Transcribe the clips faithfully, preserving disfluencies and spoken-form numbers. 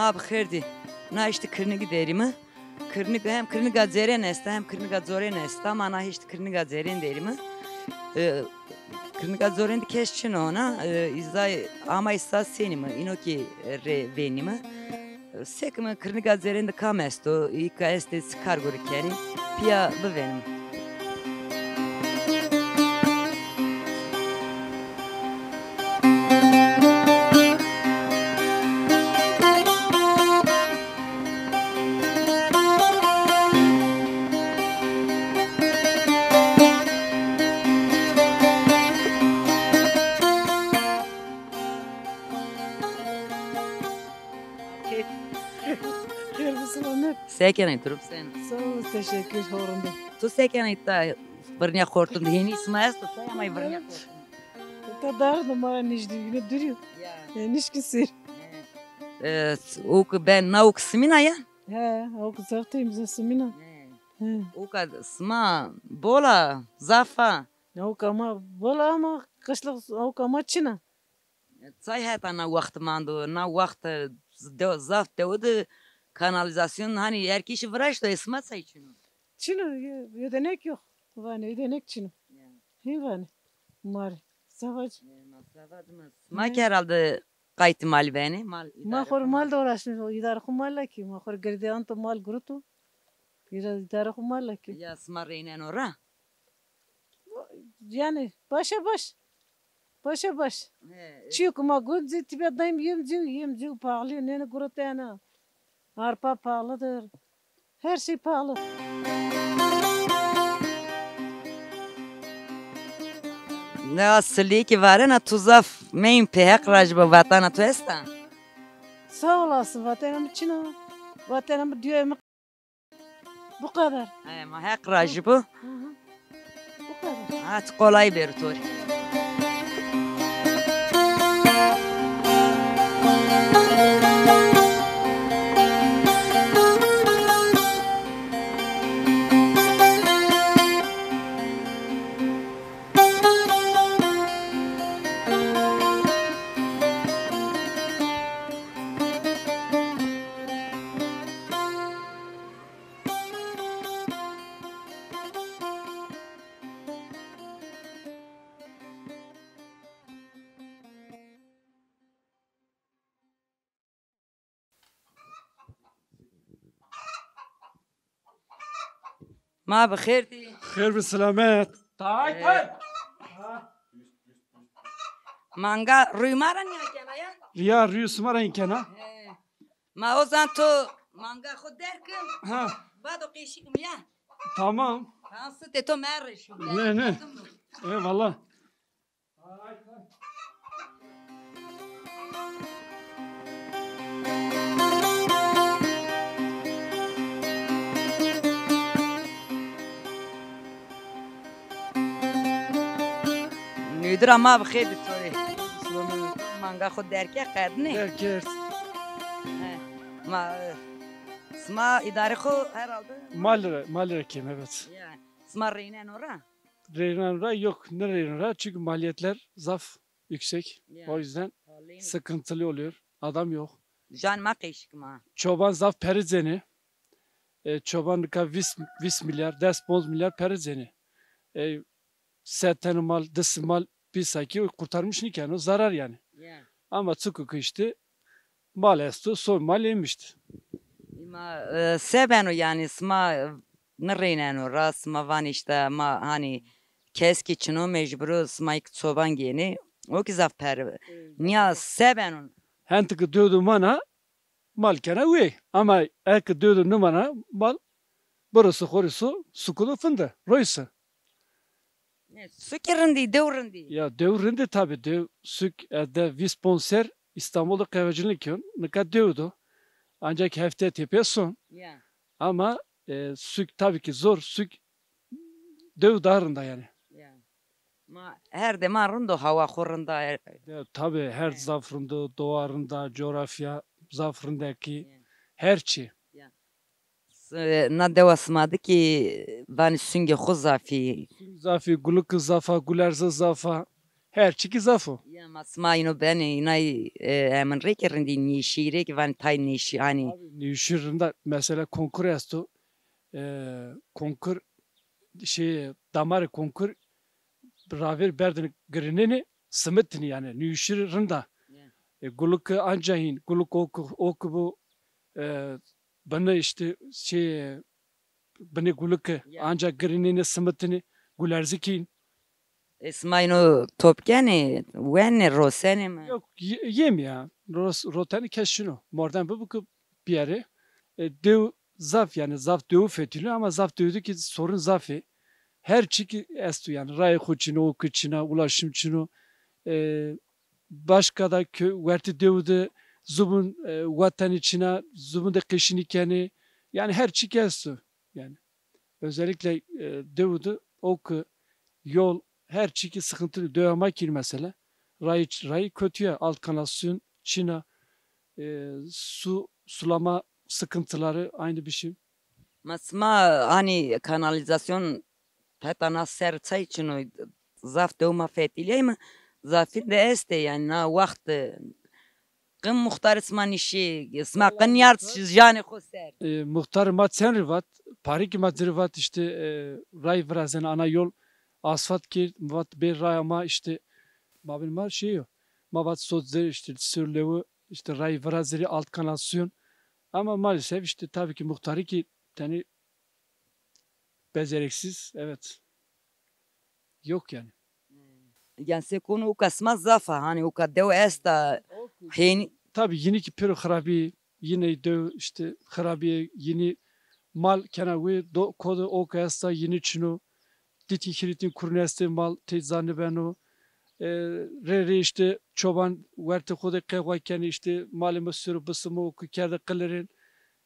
Abi xêr dî. Na hiştî kirnigî derîme. Kirnig, hem kirniga cêrên esta, hem kirniga corên esta. Ma na hiştî kirniga cêrên derîme. E, kirniga corên de kes çin o na. E, îzay ama îsa senîme. Îno kî rê vênîme. Sekime kirniga cêrên de kam esto, îka estê çi kar gurî kenê, pîya bivênim. Xêr bi selamet. Se kenê, durum seno? Sağ ol, teşekkür, horinde. Tu se kenê ta virnîya xortum de, hênî sima esto, ta ama virnîya xortum? Ta dar de ma ra nêjdî, yine duruyor. Ya. E, nişkî ser. E, o ki ben, na o ki simîna ya? He, o ki zaf temiz simîna. He. He. O ki sima bol a, zaf a. Ya o ki ama bol a ama kışlık o ki ama çin a. Çay heta na waxt mando, na waxt de, zaf dewe de kanalîzasyon, hanî her kişî viraşto, ê sima çay çin o? Çin o, yo-, ödenek yok. Vanê, ödenek çin o. Ya. Hîn vanê. Ma rê. Savac. Ya, ma savac ma. Ma ki herhalde qaytî mal benê, mal. Ma xor mal de uğraşmış, îdare xo mal la kî. Ma xor girdi anto mal guruto. Îdare xo mal la kî. Ya sima reyneno ra? Yani başa baş. Başa baş. He, e- Çiyo ki ma gun ci tibe dayım yem ci, yem ci pahalı, nene gurutena. Arpa pahalıdır. Her şey pahalı. Ne asılî ki varena tu zaf meyin pê heq rajba vatana tu esta? Sağ olasın, vatanım için o. Vatanım diyor. Bu kadar. He, ma heq rajî bo. Hı hı. Bu kadar. Ha, ti qolay bêro to rê. Ma bi xêr dî. Xêr bi selamet. Tay, ee, tay. Manga rûyê ma ra nîya kena ya? Ya, rûyê sima ra nîya kena. He. Ma o zaman to manga xo derg ke. Ha. Bado qeşîk mi ya. Tamam. Ha, sitê to merre şu. Ne, ne. Eyvallah. Nûdira ma bi xêr dî to rê. Selamet. Manga xo derg ke qedinê. Derg kerd. He. Ma, e, sima îdare xo herhalde. Mal ra, mal ra kêm, evet. Ya. Sima reyneno ra? Reyneno ra yok, ne reyneno ra. Çünkü maliyetler zaf yüksek. Ya. O yüzden pahalı. Sıkıntılı oluyor. Adam yok. Jan ma qeşik ma. Çoban zaf peri cenê. E, çoban nika vîst, vîst milyar, des ponz milyar peri cenê. E, se tenî mal, di sey mal, pîsa kî kurtarmış nîkeno, zarar yani. Ya. Ama çuku ki işte mal esto, son mal yemişti. Ma, e, se beno yani, sima, e, nireyneno ra, sima vanê işte ma hani kes ki çino mecburu sima ki çoban gênê, o ki zaf per. Nîya se beno? Hentî ki dew de mana, mal kena wey. Ama eke dew de nimana, mal birisi xorî so, suku do finde, royse. E, sukî rindî, dew rindî. Ya, dew rindî tabi, dew, suk, e, de vîst ponz ser İstanbul'da qehveciliği kên. Nika dew do. Ancak hefte tepeye son. Ya. Ama, e, suk tabii ki zor, suk dew daha rinda yani. Ya. Ma her de ma rind o, hawa xo rind a, her. De, tabii, her zaf rind o, doğa rind a, coğrafya zaf rindekî, her çî. Ya. S-, na dewa sima de kî vanî sungê xo zafî. Sung zafî, guliki zaf a, gulerzi zaf a, Her çî kî zaf o. Ya ma sima îno benê, înay, e, emin rê kî rindî nîşî rê kî vanî tay nîşî, hanî. Abi, nîşî rinda, mesela konkur esto. E, konkur, şey, damarê konkur ravêr berdin girinênê, simitini yani, nîşî rinda. Ya. E, guluk anca hîn, guluk ok, ok bu, e, bini işte şey, binê gulike, ya, anca girinêne, simitine, gulerzikîn. E, sima îno top kenê, wenê, rosenê mi? Yok, ye-, yêm ya. Ros-, roteni kes şino. Mordem bibu ki biyerê. E, dew zaf, yani zaf dewu fetilî ama zaf dewu de ki sorun zaf ê. Her çî ki esto yani. Rayê xo çino, oki çina, ulaşım çino. E, başka da kö-, wertê dewu de zubun, e, watenî çina, zubun de qeşinî kenê. Yani her çî ki esto. Yani özellikle, e, dewu de oki, yol, her çî ki sıkıntılı. Dewa ma kî mesela. Rayı, rayı kötü ya. Alt kanalizasyon çina, e, su, sulama sıkıntıları aynı bir şey. Ma sima hanî kanalîzasyon heta na ser çay çin o, zaf dew ma fetilîyay mi? Zafîn de estê, yanî na wext de qim muxtarê sima nîşî, sima qin yard janê xo ser. E, muxtarê ma çend rî vat, parî kî ma ci rî vat, işte, e, ray virazen, ana yol asfalt kerd, vat bê raya ma, işte, mabin ma şey yo. Ma vat sot zer, işte, sür lewu, işte, ray virazerî, alt kanalizasyon. Ama maalesef, işte, tabii ki muxtarî kî tenê beceriksiz, evet. Yok yani. Yan se konu uka sima zaf a, hani uka dew esta, hênî. Tabii yeni ki pêro xirabî, yine dew işte xirabî, yeni mal kena wê, do, kodu oka esta, yeni çino. Dîtî hîrîtîn kurnestê mal tey zanibeno. E, rê rê işte çoban wertê xo de qehwa kenê, işte malê mi siro bisimo, ku kerde qilirên.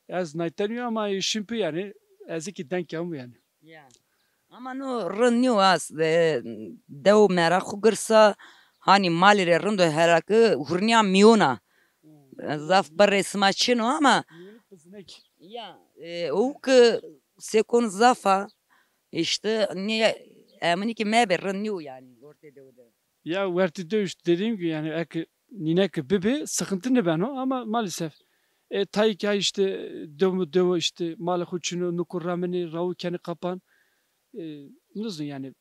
Ez nayten yo ama işim pi yani, ez ki denk yamu yani. Ya. Ama no rind nîyo az, e, dew mera xo girsa, hani malê rê rind o, hera ki hurnîya mîyona. Hmm. Zaf birê sima çin o ama. Mîyonik bizinek. Ya, e, o ki sekon zaf a, işte, nê, eminî ki mebe, rind nîyo yani, ortê dew de. Ya wertê dew işte dediğim gibi yani eki nîneke bibi sıkıntı nêbeno ama maalesef. E, tayê ki ay işte dew mi dew işte malê xo çino, nukur raminê, rawu kenê qapan. E, nizun yani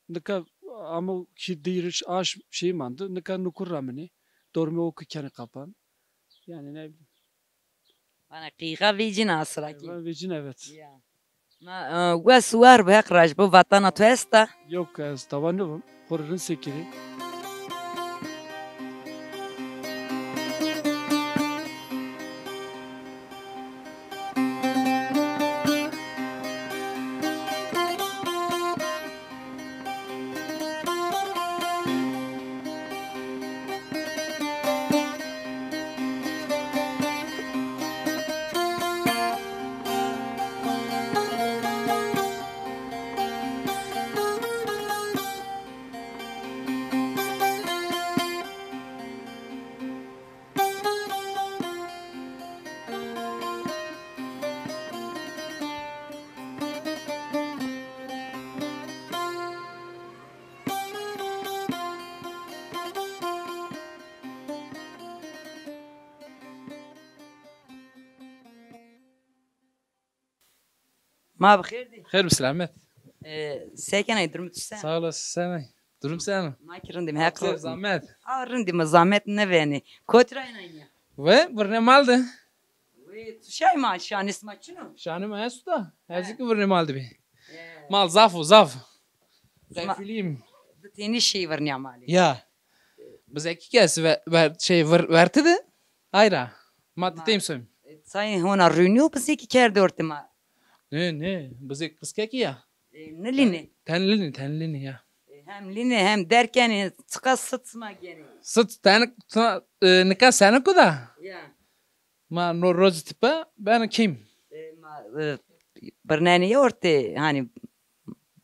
nika amo ki diriş aş şey mandı. Nika nukur raminê, dormê oki kenê qapan. Yani ne bileyim. Vana qîxa vecîna asra kî. Vana vecîna, evet. Ya. Ma, e, wes war bi, Heq raj bi, vatana to esta? Yok, ez tawa nibim. Xo rê rind sekerî. Ma bi xêr dî. Xêr bi selamet. E, se kenay, durum tu sen? Sağ olasın, sen ay. Durum sen? Ma ki rindîm, Heq razî. Zahmet. A, rindîm, zahmet nêvenî. Kotî ra yena ya? Ve birne mal de. Ve tu şay ma, şanê sima çin o? Şanê ma esto da. He. Ez ki birne mal de bî. He. Mal zaf o, zaf. Sima qefilîm. Di tenî şey virnîya malî. Ya. Bizekî kes ve, ver, şey vir, verti de. Ayra. Ma di têm soyim. E, sayın hona rünü bizekî kerde ortê ma. Ne, ne. Bizek piskekî ya. E, ne lînê? Ten lînê, ten lînê ya. E, hem lînê hem derkenê, çiqa sit sima genê? Sit tenik, e, nika seniku da. Ya. Ma no roz tipe ben kim? E, ma, e, birnenî ortê, hani,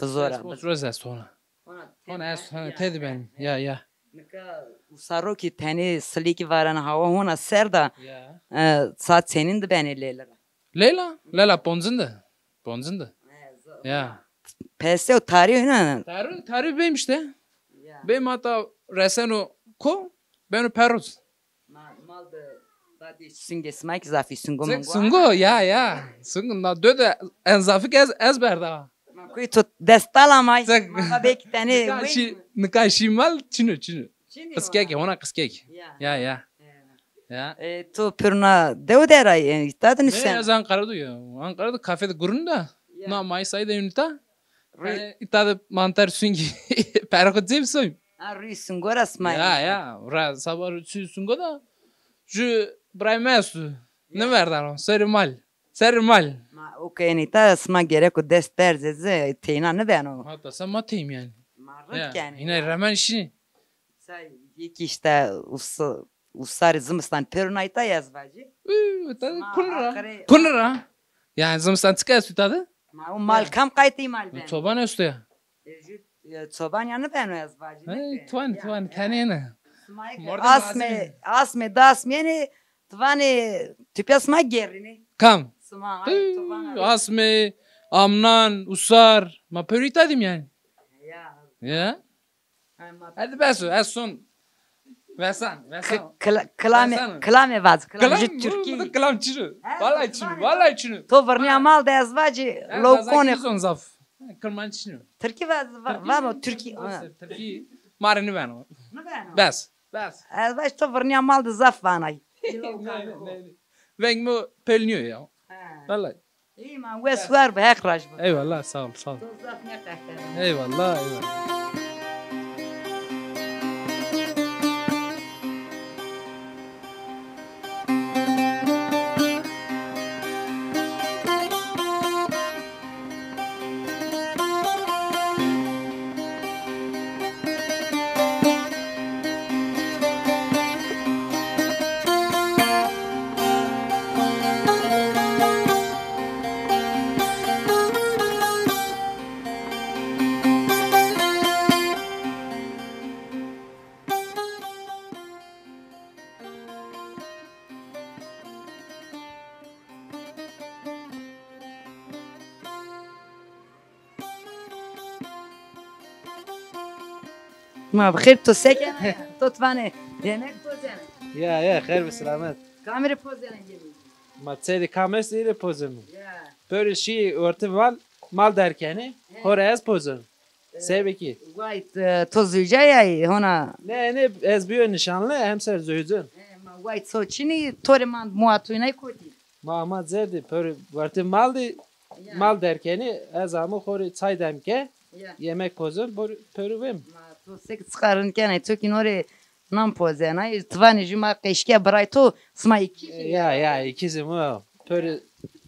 bizora. Sponsor ez est hona. Hona, hona est, hona tedi ben. Ya, ya. Nika usaro ki tenê silîkî varan, hawa hona serd a. Ya. E, saat senin de benê lêle ra? Lêla? Lêla poncin de. Poncin de. Ya. Pese o tarî na. Tarî, tarî bêm işte. Ya. Bê ma ta reseno ko, beno peruz. Ma, mal de badê sungê sima ki zafî sungo. Zek mungo. Sungo, ya, ya. Sungo, na dö de en zafî ki ez, ez berda. Ma kuy to dest dal amay. Zek. Ma belki tane. Nika şî, nika şî mal çino, çino. Çino. Qiskek, hona qiskek. Ya. Ya, ya. Ya. Ya. E, to pirna dew de ra, e, îta de nişen. Ne, ez Ankara do ya. Ankara do kafe de gurun da. Ya. Na Mayıs ayı da ünita. Rü- Yani, îta de mantar sungî perxo cem soy. Ha, rü sungo ra sima. Ya, ya. Ra sabah rü sungo da. Ju bray mestu. Ne verdano? Seri mal. Seri mal. Ma o ke îta sima gereko dest berzeze teyna ne beno. Hatta sen ma teyim yani. Ma rık yani. Yine remen şi. Say yek işte usa Usarê zimistan pêro nayta ez vacî. Ü, ta de kunira. Kunira. Yani zimistan çika estu ta de? Ma o mal kam qaytî mal ben. Çoban estu ya. E, jü, e, çoban ya nibeno ez vacî. Hey, tuan, tuan, tenê ne. Asme, asme, dasmêne, tuvanê tüpya sima gerrîne. Kam? Sima, ay, çoban. Asme, amnan, usar. Ma pêro îta dîm yani. Ya. Ya. Hadi bes o, ez son. Vesan, vesan. Kla-, klame, klame vaz, klame. Klam, jü Türkî. Klam çino. Vallahi çino, vallahi çino. To vırnîya mal de ez vacî, lowkonê. Son zaf. Kılman çino. Türkî vaz, va-, vamo Türkî. Türkî. Mare nibeno. Nibeno. Bes, bes. Ez vacî to vırnîya mal de zaf vanay. Veng mi pelniyor ya. Vallahi. Îman wes war bi, Heq raj bi. Eyvallah, sağ ol, sağ ol. To zaf nêqehterî. Eyvallah, eyvallah. Ma bi xêr, to se kena ya? To ti vanê yemek pozena? Ya, ya, xêr bi selamet. Kamî rê pozena yemek? Ma çê de kam est, î rê pozemo. Ya. Pêro şî ortê mal, mal derkenê, ho rê ez pozeno. Sebekî. Way, e, to zewcayay hona? Ne, ne, ez biyo nişanlı, hemser zewcen. E, ma way to çinî, to rê mand muatûnay kotî? Ma, ma cerdî, pêro wertê mal dî, mal derkenî, ez amo xo rê çay dem ke, yemek pozim, pêro vêm. Ma to sek çiqa rind kenay, to kî no rê nan pozenay, ti vanê jü ma qeşke biray to, sima îkiz î? Ya, ya, îkiz î ma. Pêro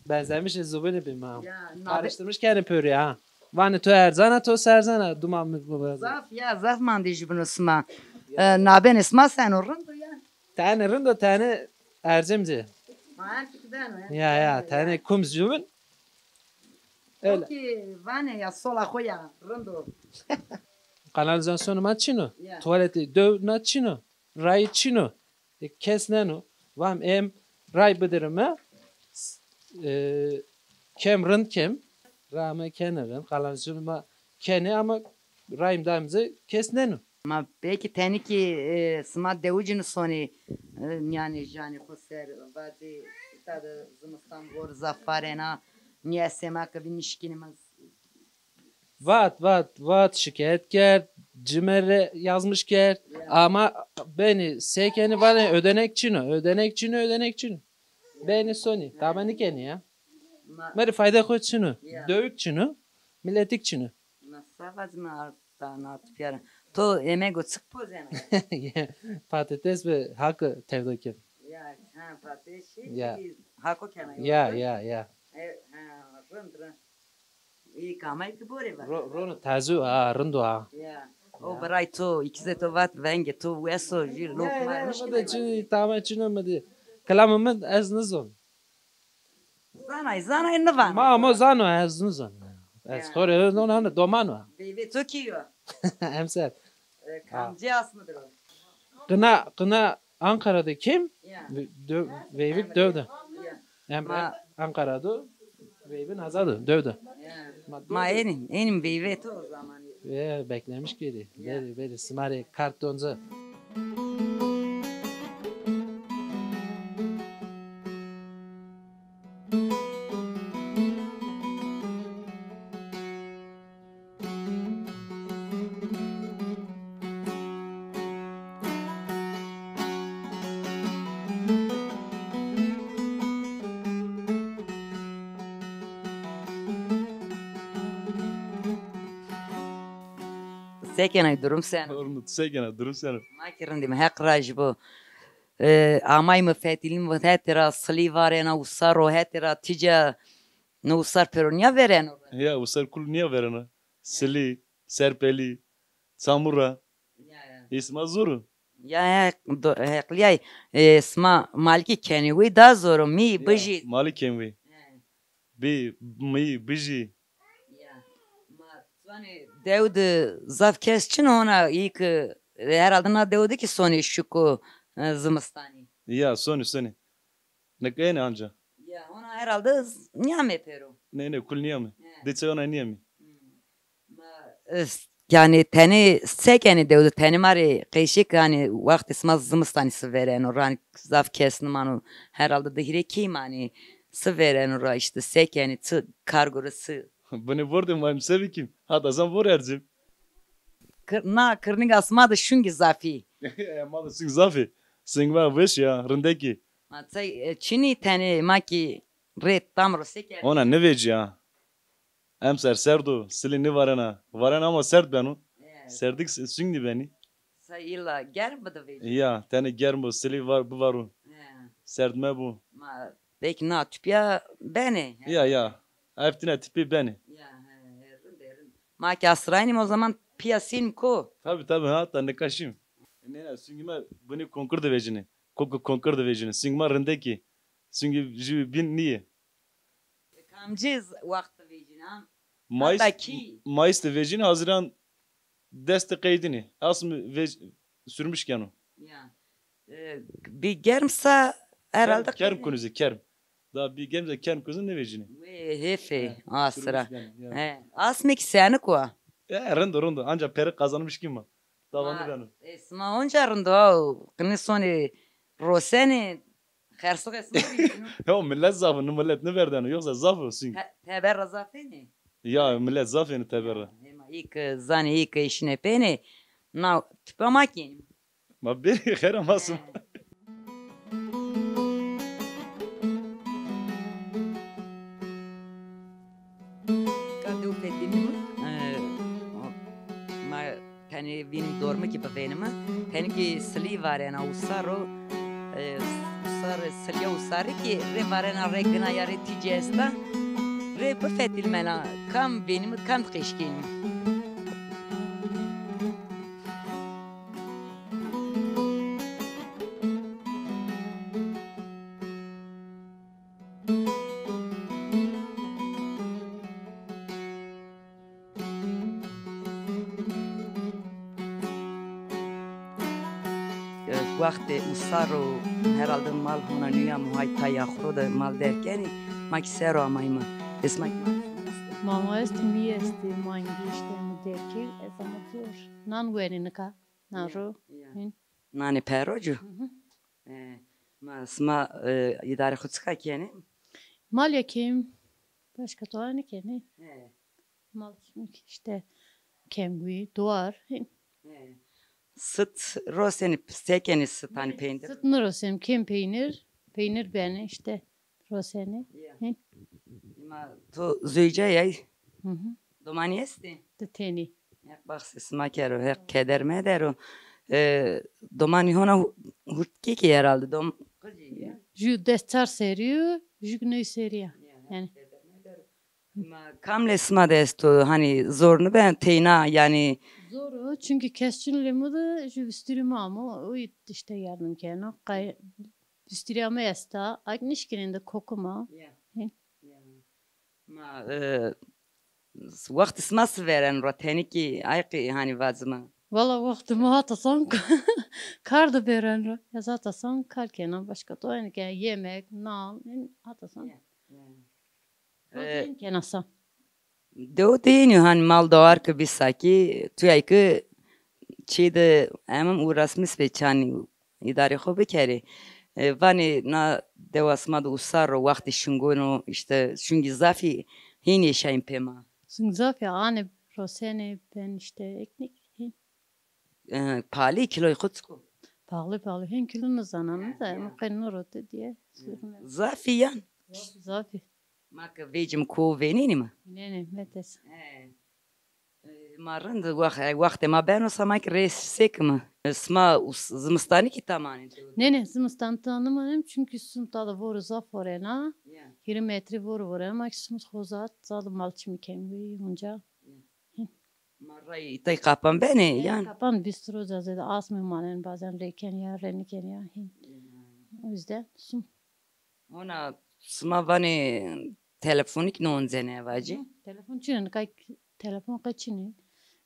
benzemişê zubunî bî ma. Ya, karıştırmış kenê pêro ya. Vanê to erzan a, to serzan a, duma mi. Zaf ya, zaf mandê jübino sima. E, nabênê sima seno, rind o ya? Tene rind o, tene ercimci. Ma her çik beno ya. Ya, ya, tene kum jübin. Öyle. Okey, vanê ya sola xo ya, rind o. Kanalizasyonu ma çin o. Ya. Tuvaleti döw na çin o. Rayî çin o. E, kes neno. Vam em ray bidirime. S-, e, kem rind kem. Rame kene rind. Qalanzî ma kenê ama rayim damze kes neno. Ma belkî tenî kî, e, sima dewicîni sonê, e, mîyanê janê xo ser, vacê îta de zimistan vor zaf varena, nîyesê ma ke vî nişkînî ma. Vat, vat, vat, şikayet kerd, cime rê yazmış kerd. Ya. Ama benî se kenî vanê ödenek çin o, ödenek çin o, ödenek çin o. Benî sonî, tama nîkenî ya. Ma- Mi rê fayde xo çin o. Ya. Dewik çin o, miletik çin o. Ma sava zî ma arta na tu piyara. To emego çik pozena? Patates ve hak tevdo kim. Ya, ha, patates şey, ya. Hako kena. Ya, ya, ya. E, ha, rind, rind. Î kamay ki bore va. Ro-, rono taze, ha, rind o, ha. Ya. O biray to, îkizê to vat vengê to wes o, jü lokma nişkî. Mi de çi tama çin o mi de. Kilamê mi ez nizon. Zanay, zanay nivan. Ma, ma zano, ez nizon. Ez xo rê nizon, hani doman o. Veyvê to kî yo? Hemser. E, kamcî asmî dir o? Qina, qina Ankara de kim? Ya. Ve-, dö-, veyvik döv de. Ya. Emre Ankara do, veyvin Azad o, döv de. Ya. Ma, ma enîm, enîm veyvê to o zamanî. Ve beklemiş geri. Ya. Beri, beri, sima rê kart donca. Se kenay, durum seno? Ormut, se kena, durum seno? Ma ki rindî mi, Heq rajî bo. E, amay mi fetilî mi, hetê ra silî varena, usar o, hetê ra tîca. No usar pêro nîya vereno? Ya, usar kul nîya verena. Silî, serpelî, çamur a. Ya, ya. Îsma zor o. Ya, Heq do-, Heqlîyay, e, sima malikî kenî, wî da zor o, mî, ya, bijî. Malik ken wî. He. Bî, mî, bijî. Ya. Ma zanî dew de zaf kes çin ona, î ki, e, herhalde na dew de ki sonê şuko, e, zimistanî. Ya, sonî, sonî. Nika ênê anca. Ya, ona herhalde z-, nîyamê pêro. Nê, nê, kul nîyamê. He. Di çay ona nîyamê. Hmm. Ma, e, s-, yanî tenê se kenê dew de, tenê ma rê qeşî ke, yanî wextê sima zimistanî si vêreno ra, zaf kes nimano. Herhalde di hîrê kî manî, si vêreno ra, îşte se kenê, çi kar gure si. Binê vordê ma, em se bikîm? Hata zan vor erzim. Kir-, na kirnika sima de şungî zaf î. Ma de sung zaf î. Sung ma weş ya, rindekî. Ma çay, e, çinî, tenê ma kî rê tam ro se kerd. Ona nivêcî ya. Emser serd o, silî nîvarena. Varena ama serd beno. Evet. Serdik s-, sung nîbenî. Sa îlla germ bide vêcî. Ya, tenê germ bo, silî var, bivaro. He. Serd mebo. Ma belkî na tupîya benê. Ya, ya. Eftîna tupî benê. Ya, he, he, rind ê, rind. Ma kî asiraynîme o zaman pîya sînîm ko. Tabî, tabî, hata nika şîm. Nê, nê, sungî ma binê konkir de vecînê. Kokê konkir de vecînê. Sungî ma rindekî. Sungî jû bîn nîyê. E, kamcî z-, wext de vecîna? Mayıs, hata kî? Mayıs de vecînê, Haziran dest de qeydînê. Asm vec-, sürmüş keno. Ya. E, bî germ sa herhalde. Kerm, kerm kunizê, kerm. Da bî germ sa kerm kunizê nêvecînê. Wê hêfê, he, asira. Sürmüş keno, ya. He, asmê kî senik wa? E, rind o, rind o. Anca pere kazanmış kî ma. Tavan nîbeno. E, sima onca rind o, qinî sonê rosenê, Xersixê sima vîjîno. Yo, millet zaf o, no millet niverdeno, yoksa zaf o sing. Te-, teber ra zaf ênê? Ya, millet zaf ênê teber ra. Hema î ke zanê, î ke îşîne pênê, na tipa ma kî ênî. Ma bêrî xêr ama sima. He. Ka dew fetelîme, e, ma tenê vînî dorme kî bivênîme, tenê kî silî varena usar o, e, usar, silîya usarî kî rê varena, rê gina ya rê tîcî esta, rê bifetelîme na kam vênîme, kam qeşkênîme. Wextê usar o, herhalde mal hona nîya, muhay tayê axiro de mal derg kenê, ma kî ser o amayme. Ê sima kî mal? Ma, ma estê, mî estê, mangî îşte mi derg kerd, ez ama zor. Nan wenê nika, nan ro. Ya, ya. Hîn. Nanê perocî? Hı hı. E, ma, sima, e, îdarê xo çika kenê? Mal ya kêm, başka to nêkenê. He. Mal işte kemgûyî, duar. He. Sit rosenî, se kenî sit, hanî peynir? Sit nirosem, kêm peynir, peynir benê işte, rosenî. Ya. He. Ma to zewca yay? Hı hı. Domanî estê? Di tenî. Heq baxsê sima kero, Heq keder medero. E, domanî hona hu-, hurtkî kî herhalde. Dom-, jü des çar serî yo, jü ney serî ya. Ya, Heq keder medero. Ma kamlê sima de esto, hanî zor nîben, teyna yanî? Zor o, çünkü kes çin lê mi de jü vistîrî mi amo, o işte yardım keno. Qay-, vistîrîya mi esta, ak nişkînên de kokim a. Ya. Hên. Ya. Ma, e, wextê sima si vêren ro, tenî kî ay qî hanî vacime? Valla wextê ma hata san kar de vêren ro. Ez hata san kar kena, başka to, yanî ke yemek, nan, hata san. Ya, ya. Protein kena sa. Dew de hênî, hanî mal dawar ki bî sakî, tuyay ki çî de emim uğraşmış ve çanî îdarê xo bikerê. E, vanê na dewa sima de usar ro, wextê şingon o, îşte şungî zafî hênî eşayîn pê ma. Şung zafî anê, rosenê, ben îşte eknik hên. E, pahalî, kîloyê xo çik o? Pahalı pahalı. Hên kîlo nizananî de, ya, ama qey nêrote diye. Zafî yan? Zafî, zafî. Ma ke vecîm ko vênenî mi? Nê, nê, metes. E, e, ma rind wex-, e, wextê ma beno, sa ma ki rê sekimi. E, sima us-, zimistanî kî ta manê? Nê, nê, zimistan ta nimanem, çünkü sum ta de vore zaf vorena. Ya. Hîrê metrî vore vorena, ma ki sum xo zat, zat mal çimî kemî hunca. Ya. Ma ray tay qapan benê, yan? Qapan vîst roca zêde asmê manen, bazen rêken ya, rêniken ya, hîn. O yüzden sum. Hona sima vanê telefonîk noncenê vacî? Telefon çin, kay telefon qe çin.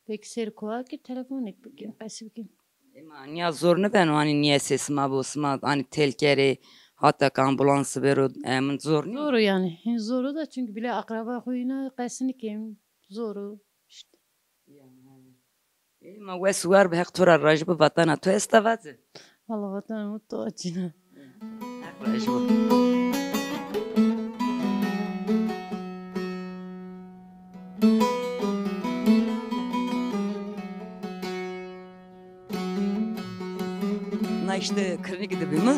Peki ser koa ki telefonik bikin, qesî bikin. Ema niya zor nibeno, hani niye sê sima bo, sima hani tel kerê, hatta ki ambulansı bero, emin zor niye? Zor yani, hîn zor da çünkü bile akraba xo yîna qesî nikem, zor o işte. Ya, he. Ê, ma wes û war bi, Heq to ra rajî bi, vatana to esta vaze. Valla vatana mi to acîna. Heq rajî bi. Na işte kirnîk de bîme.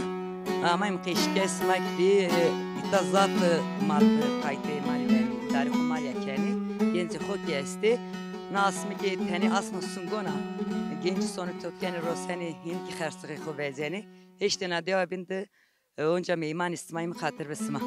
Amayîm qeşke sima ki dî, e, îta zaf, e, mal, e, qaytê malî benî, îdarê xo malî ya kenî, gencê xo kî estê. Na asmî kî tenê asma sungon a. Gencî sonê to kenê, rosenê, hîn kî xersixê xo vezenê. Heştê na dewa bîn de, e, onca meymanî sima, îmî xatir bi sima.